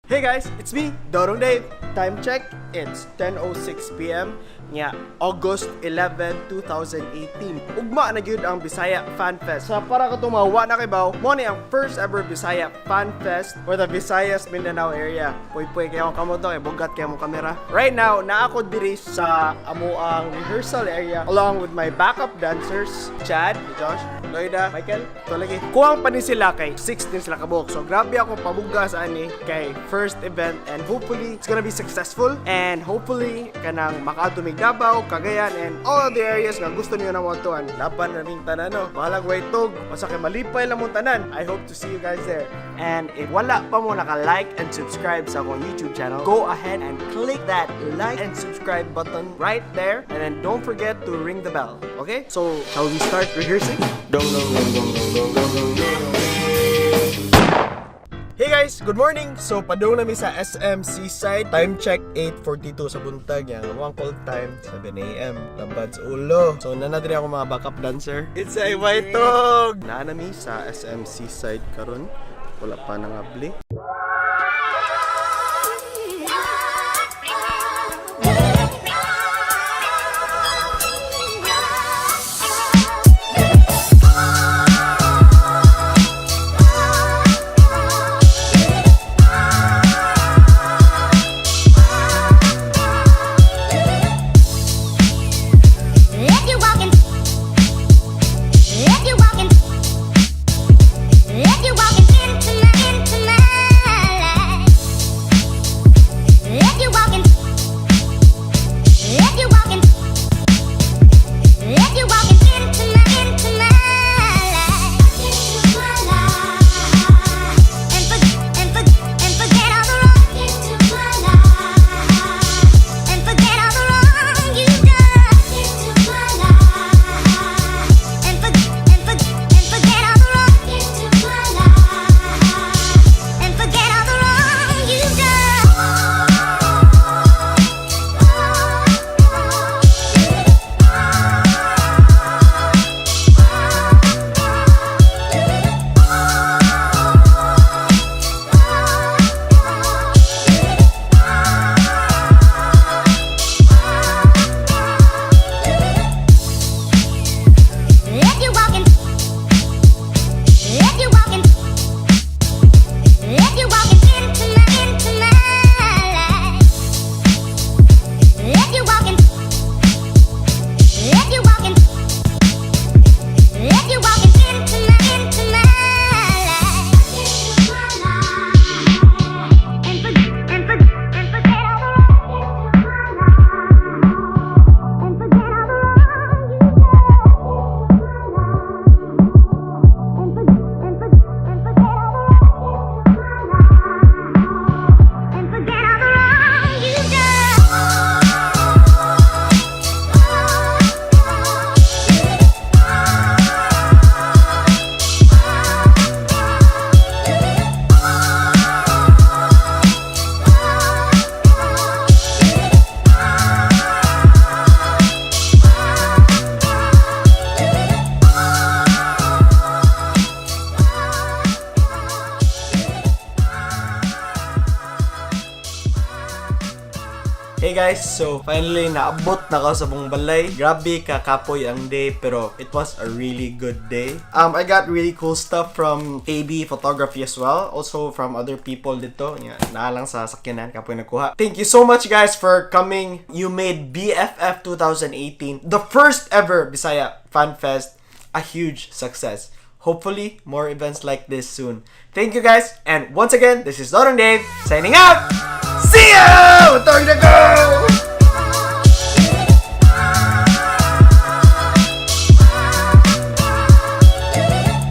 Hey guys, it's me, Dodong Dave. Time check, it's 10:06 p.m. Nya, August 11, 2018. Ugma na gyud ang Bisaya Fan Fest. Sa para katong mga wa na kaybaw, mao ni ang first ever Bisaya Fan Fest for the Visayas Mindanao area. Puy-puy kaayo akong kamot kay bugat kaayo among kamera. Right now, naa ko diri sa amoang rehearsal area along with my backup dancers, Chad, Josh, Loida, Michael, to lagi. Kuwang pa ni sila kay 6 din sila kabuok. So grabe akong pabuga sa ani kay first event and hopefully it's gonna be successful and hopefully kanang makaadto mig Davao, Cagayan and all the areas nga gusto niyo na moadtuan. Laban na ning tanan, no. Bahalag way tug, basta kay malipay lang mong tanan. I hope to see you guys there. And if wala pa mo naka-like and subscribe sa akong YouTube channel, go ahead and click that like and subscribe button right there and then don't forget to ring the bell. Okay? So, shall we start rehearsing? Dong dong dong dong dong dong dong dong dong. Hey guys, good morning! So, padung na mi sa SM Seaside. Time check, 8:42 sa buntag. Yang among call time, 7 a.m. Labad sa ulo. So, naa na diri akong mga backup dancer. It's a white dog! Naa na mi sa SM Seaside karon. Wala pa nangabli. If you walking, if you walking, if you walking into my life. If you walking, if you walking, if you walking into my life, into my life, and for, and for, and forget all the wrong into my life, and forget all the wrong you've done into my life, and for, and for, and forget all the wrong into my life, and forget all the wrong you've done. If you walking, if you walking, if you walking into my life. If you walking, if you walking, if you walking into my life, into my life, and for, and for, and forget all the wrong into my life, and forget all the wrong you've done into my life, and for, and for, and forget all the wrong into my life, and forget all the wrong you've done. Hey guys, so finally naabot na ko sa among balay. Grabe kakapoy ang day, pero it was a really good day. I got really cool stuff from AB Photography as well. Also from other people dito. Nga, naa lang sa sakyanan kapoy nagkuha. Thank you so much, guys, for coming. You made BFF 2018, the first ever Bisaya Fan Fest, a huge success. Hopefully, more events like this soon. Thank you guys, and once again, this is Dodong Dave signing out. See ya! We're to go!